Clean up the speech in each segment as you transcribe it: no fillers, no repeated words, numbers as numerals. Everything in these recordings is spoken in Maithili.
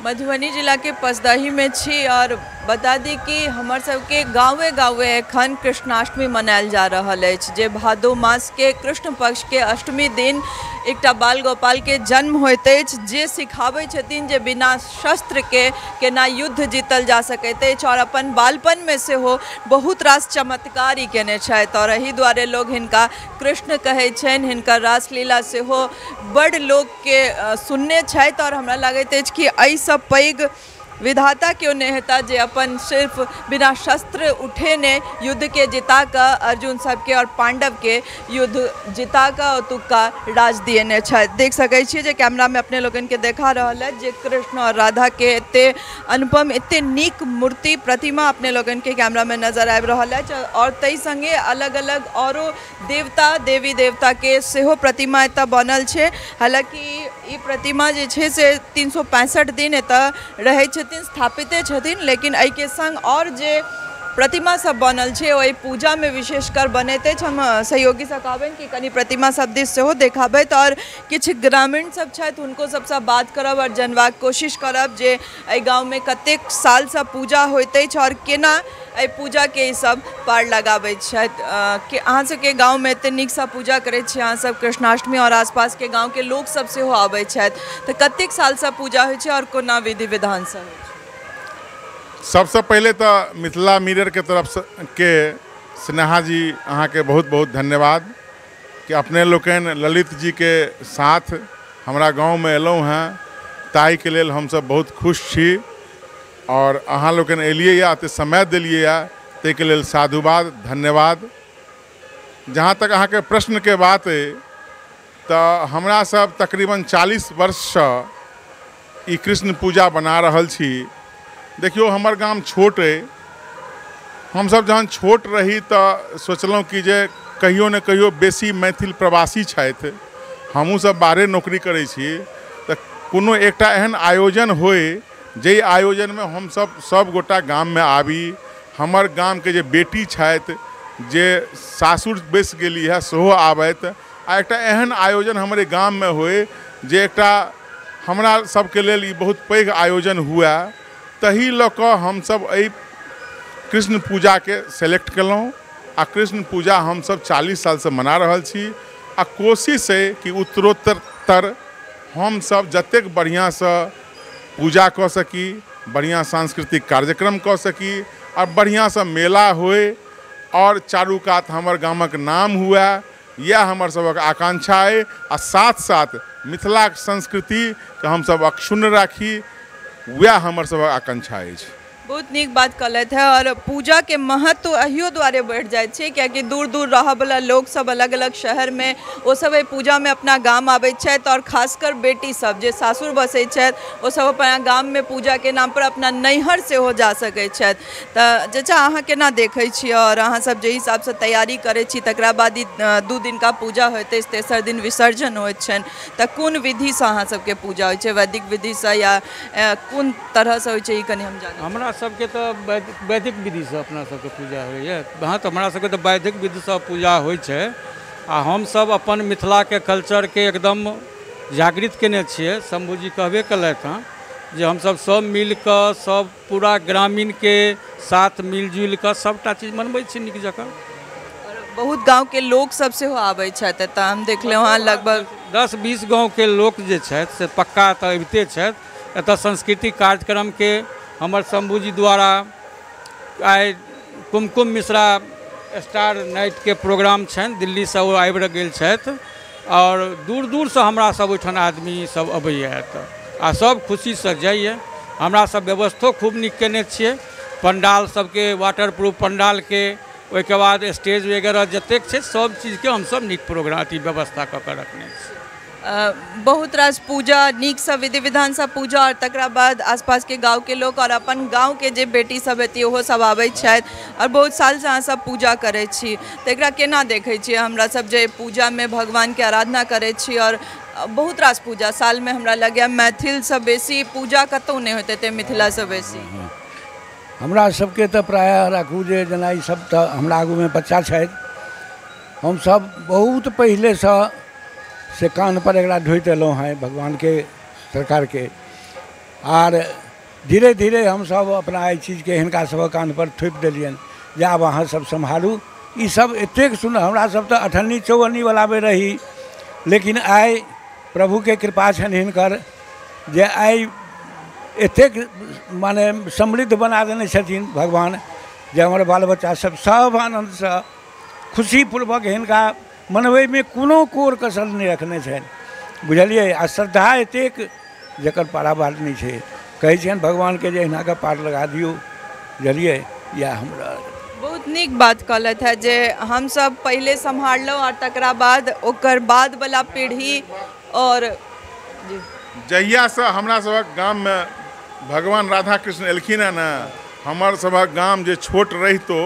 मधुबनी जिलाके पचदहीमे छी और बता दी कि हमर सबके गाँवे गाँवे एखन कृष्णाष्टमी मनायल जा रहल अछि, जे भादो मासके कृष्ण पक्षके अष्टमी दिन एकटा बाल गोपालके जन्म होइत अछि, जे सिखाबै छथिन जे बिना शस्त्रके केना युद्ध जीतल जा सकैत अछि और अपन बालपनमे सेहो बहुत रास चमत्कार ई केने छथि और एहि दुआरे लोग हिनका कृष्ण कहै छनि। हिनकर रासलीला सेहो बड़ लोकके सुनने छथि और हमरा लागैत अछि कि एहिसँ पैघ विधाता केओ नहि हेता जे अपन सिर्फ बिना शस्त्र उठेने युद्धके जिता कऽ अर्जुन सबके और पांडवके युद्ध जिता कऽ ओतुका राज दिएने छथि। देख सकै छियै जे कैमरामे अपने लोकनिके देखा रहल अछि जे कृष्ण और राधाके एते अनुपम एते नीक मूर्ति प्रतिमा अपने लोकनिके कैमरामे नजर आबि रहल अछि और ताहि संगे अलग अलग औरो देवता देवी देवताके सेहो प्रतिमा एतऽ बनल छै। हालाँकि ई प्रतिमा जे छै से 365 दिन एतऽ रहै छथिन, स्थापिते छथिन, लेकिन एहिके संग और जे प्रतिमा सब बनल छै ओहि पूजामे विशेषकर बनैत अछि। हम सहयोगीसँ कहबनि कि कनि प्रतिमा सब दिस सेहो देखाबैत और किछु ग्रामीण सब छथि हुनको सबसँ बात करब और जानबाक कोशिश करब जे एहि गाँवमे कतेक सालसँ पूजा होइत अछि और केना एहि पूजाके ई सब पार लगाबैत छथि। कि अहाँ सबके गाँवमे एते नीकसँ पूजा करै छी अहाँ सब कृष्णाष्टमी और आसपासके गाँवके लोक सब सेहो आबै छथि, तऽ कतेक सालसँ पूजा होइ छै और कोना विधि विधानसँ होइ छै? सबसँ पहिले तऽ मिथिला मिररके तरफसँ के स्नेहा जी अहाँके बहुत बहुत धन्यवाद कि अपने लोकनि ललित जीके साथ हमरा गाँवमे एलहुँ हेँ, ताहिके लेल हमसब बहुत खुश छी और अहाँ लोकनि एलियै या एते समय देलियै या ताहिके लेल साधुवाद धन्यवाद। जहाँ तक अहाँके प्रश्नके बात अइ तऽ हमरा सब तकरीबन 40 वर्षसँ ई कृष्ण पूजा बना रहल छी। देखियौ हमर गाम छोट अइ, हमसब जहन छोट रही तऽ सोचलहुँ कि जे कहियो ने कहियो बेसी मैथिल प्रवासी छथि, हमहूँ सब बाहरे नौकरी करै छी, तऽ कोनो एकटा एहन आयोजन होइ जाहि आयोजनमे हमसब सब गोटा गाममे आबी। हमर गामके जे बेटी छथि जे सासुर बसि गेली हँ सेहो आबथि आ एकटा एहन आयोजन हमरे गाममे होइ जे एकटा हमरा सबके लेल ई बहुत पैघ आयोजन हुए। तही लऽ कऽ हमसब एहि कृष्ण पूजाके सेलेक्ट केलहुँ आ कृष्ण पूजा हमसब 40 सालसँ मना रहल छी आ कोशिश अइ कि उत्तरोत्तर हमसब जतेक बढ़िआँसँ पूजा कऽ सकी, बढ़िआँ सांस्कृतिक कार्यक्रम कऽ सकी आ बढ़िआँसँ मेला होइ और चारू कात हमर गामक नाम हुए, इएह हमर सबक आकांक्षा अइ। आ साथ साथ मिथिलाक संस्कृतिके हमसब अक्षुण्ण राखी, वएह हमर सबक आकांक्षा अछि। बहुत नीक बात कहलथि है और पूजाके महत्व अहियो दुआरे बढ़ि जाइ छै कियाकि दूर दूर रहऽवला लोक सब अलग अलग शहरमे ओ सब एहि पूजामे अपना गाम आबै छथि और खासकर बेटी सब जे सासुर बसै छथि ओ सब अपना गाममे पूजाके नामपर अपना नैहर सेहो जा सकै छथि। तऽ चाचा अहाँ केना देखै छियै और अहाँ सब जे हिसाबसँ तैयारी करै छी तकरा बाद ई 2 दिनका पूजा होइत अछि, तेसर दिन विसर्जन होइत छनि, तऽ कोन विधिसँ अहाँ सबके पूजा होइ छै? वैदिक विधिसँ या कोन तरहसँ होइ छै ई कनि हम जानब। हमरा सबके तऽ वैदिक विधिसँ अपना सबके पूजा होइए। हाँ, तऽ हमरा सबके तऽ वैदिक विधिसँ पूजा होइ छै आ हमसब अपन मिथिलाके कल्चरके एकदम जागृत केने छियै। शंभूजी कहबे केलथि हँ जे हमसब सब मिलकऽ सब पूरा ग्रामीणके साथ मिलजुलि कऽ सबटा चीज मनबै छी नीक जकाँ। बहुत गाँवके लोक सब सेहो आबै छथि एतऽ, हम देखलहुँ हँ लगभग 10-20 गाँवके लोक जे छथि से पक्का तऽ अबिते छथि। एतऽ सांस्कृतिक कार्यक्रमके हमर शंभूजी द्वारा आइ कुमकुम मिश्रा स्टार नाइटके प्रोग्राम छनि, दिल्लीसँ ओ आबि गेल छथि और दूर दूरसँ हमरा सब ओहिठाम आदमी सब अबैए एतऽ आ सब खुशीसँ जाइए। हमरा सब व्यवस्थो खूब नीक केने छियै, पंडाल सबके वाटर प्रूफ पंडालके, ओहिके बाद स्टेज वगैरह जतेक छै सब चीजके हमसब नीक प्रोग्राम अथी व्यवस्था कऽ कऽ रखने छी। बहुत रास पूजा नीकसँ विधि विधानसँ पूजा और तकरा बाद आसपासके गाँवके लोक और अपन गाँवके जे बेटी सब हेती ओहो सब आबै छथि और बहुत सालसँ अहाँ सब पूजा करै छी, तऽ एकरा केना देखै छियै? हमरा सब जे पूजामे भगवानके आराधना करै छी और बहुत रास पूजा सालमे हमरा लगैए मैथिलसँ बेसी पूजा कतहु नहि होइत हेतै मिथिलासँ बेसी। हमरा सबके तऽ प्रायः राखू जे जेना ई सब तऽ हमरा आगूमे बच्चा छथि, हमसब बहुत पहिलेसँ से कान्हपर एकरा ढोइत एलहुँ हेँ भगवानके सरकारके। आर धीरे धीरे हमसभ अपना एहि चीजके हिनका सभक कान्हपर थोपि देलियनि जे आब अहाँसभ सम्हारू। ईसब एतेक सुन्दर, हमरा सब तऽ 98 54 वलामे रही, लेकिन आइ प्रभुके कृपा छनि हिनकर जे आइ एतेक माने समृद्ध बना देने छथिन भगवान जे हमर बाल बच्चा सब सब आनन्दसँ खुशीपूर्वक हिनका मनबैमे कोनो कोर कसर नहि रखने छनि, बुझलियै। आ श्रद्धा एतेक जकर पारावार नहि छै। कहै छियनि भगवानके जे एहिना कऽ पार लगा दियौ, बुझलियै। इएह हमरा बहुत नीक बात कहलथि है जे हमसब पहिले सम्हारलहुँ आओर तकरा बाद ओकर बाद वाला पीढ़ी। और जहियासँ हमरा सभक गाममे भगवान राधा कृष्ण एलखिन हँ ने, हमर सभक गाम जे छोट रहितो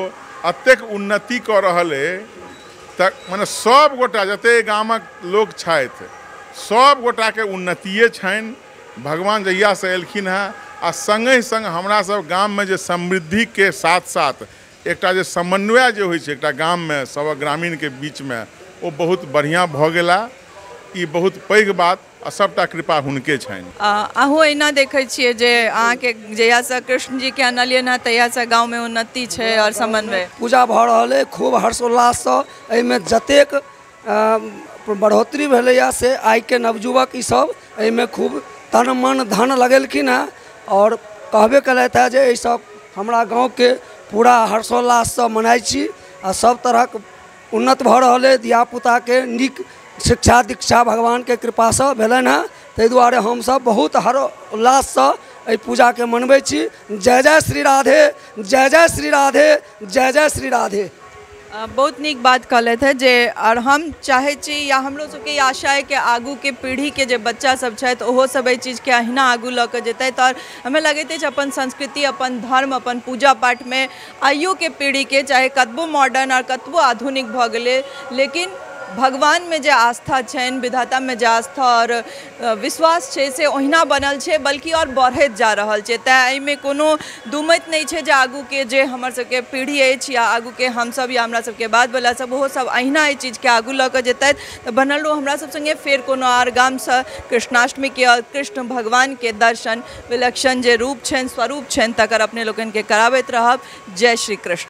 एतेक उन्नति कऽ रहल अइ, तऽ मने सब गोटा जतेक गामक लोक छथि सब गोटाके उन्नतिए छनि भगवान जहियासँ एलखिन हँ। आ सङ्गहि सङ्ग हमरा सब गाममे जे समृद्धिके साथ साथ एकटा जे समन्वय जे होइ छै एकटा गाममे सब ग्रामीणके बीचमे, ओ बहुत बढ़िआँ भऽ गेला। ई बहुत पैघ बात आ सबटा कृपा हुनके छनि। अहूँ एना देखै छियै जे अहाँके जहियासँ कृष्ण जीके अनलियनि हँ तहियासँ गाँवमे उन्नति छै आओर समन्वय पूजा भऽ रहल अइ खूब हर्षोल्लाससँ। एहिमे जतेक बढ़ोतरी भेलैए से आइके नवयुवक ईसब एहिमे खूब तन मन धन लगेलखिन हँ। आओर कहबे केलथि हँ जे एहिसँ हमरा गाँवके पूरा हर्षोल्लाससँ मनाइ छी आ सब तरहक उन्नत भऽ रहल अइ। धियापुताके नीक शिक्षा दीक्षा भगवानके कृपासँ भेलनि हँ, ताहि दुआरे हमसब बहुत हर्षोल्लाससँ एहि पूजाके मनबै छी। जय जय श्री राधे, जय जय श्री राधे, जय जय श्री राधे। बहुत नीक बात कहलथि है जे, और हम चाहै छी या हमरो सबके आशा है कि आगूके पीढ़ीके जे बच्चा सब छथि ओहो सब एहि चीजके अहिना आगू लऽ कऽ जेतथि। आओर हमरा लगैत अछि अपन संस्कृति, अपन धर्म, अपन पूजा पाठमे आइयोके पीढ़ीके चाहे कतबो मॉडर्न आओर कतबो आधुनिक भऽ गेलै, लेकिन भगवानमे जे आस्था छनि, विधातामे जे आस्था आओर विश्वास छै से ओहिना बनल छै, बल्कि आओर बढ़ैत जा रहल छै। तैँ एहिमे कोनो दुमति नहि छै जे आगूके जे हमर सबके पीढ़ी अछि या आगूके हमसब या हमरा सबके बादवला सब ओहो सब अहिना एहि चीजके आगू लऽ कऽ जेतथि। तऽ बनल रहू हमरा सब सङ्गे फेर कोनो आर गामसँ कृष्णाष्टमीके आओर कृष्ण भगवानके दर्शन विलक्षण जे रूप छनि, स्वरूप छनि, तकर अपने लोकनिके कराबैत रहब। जय श्री कृष्ण।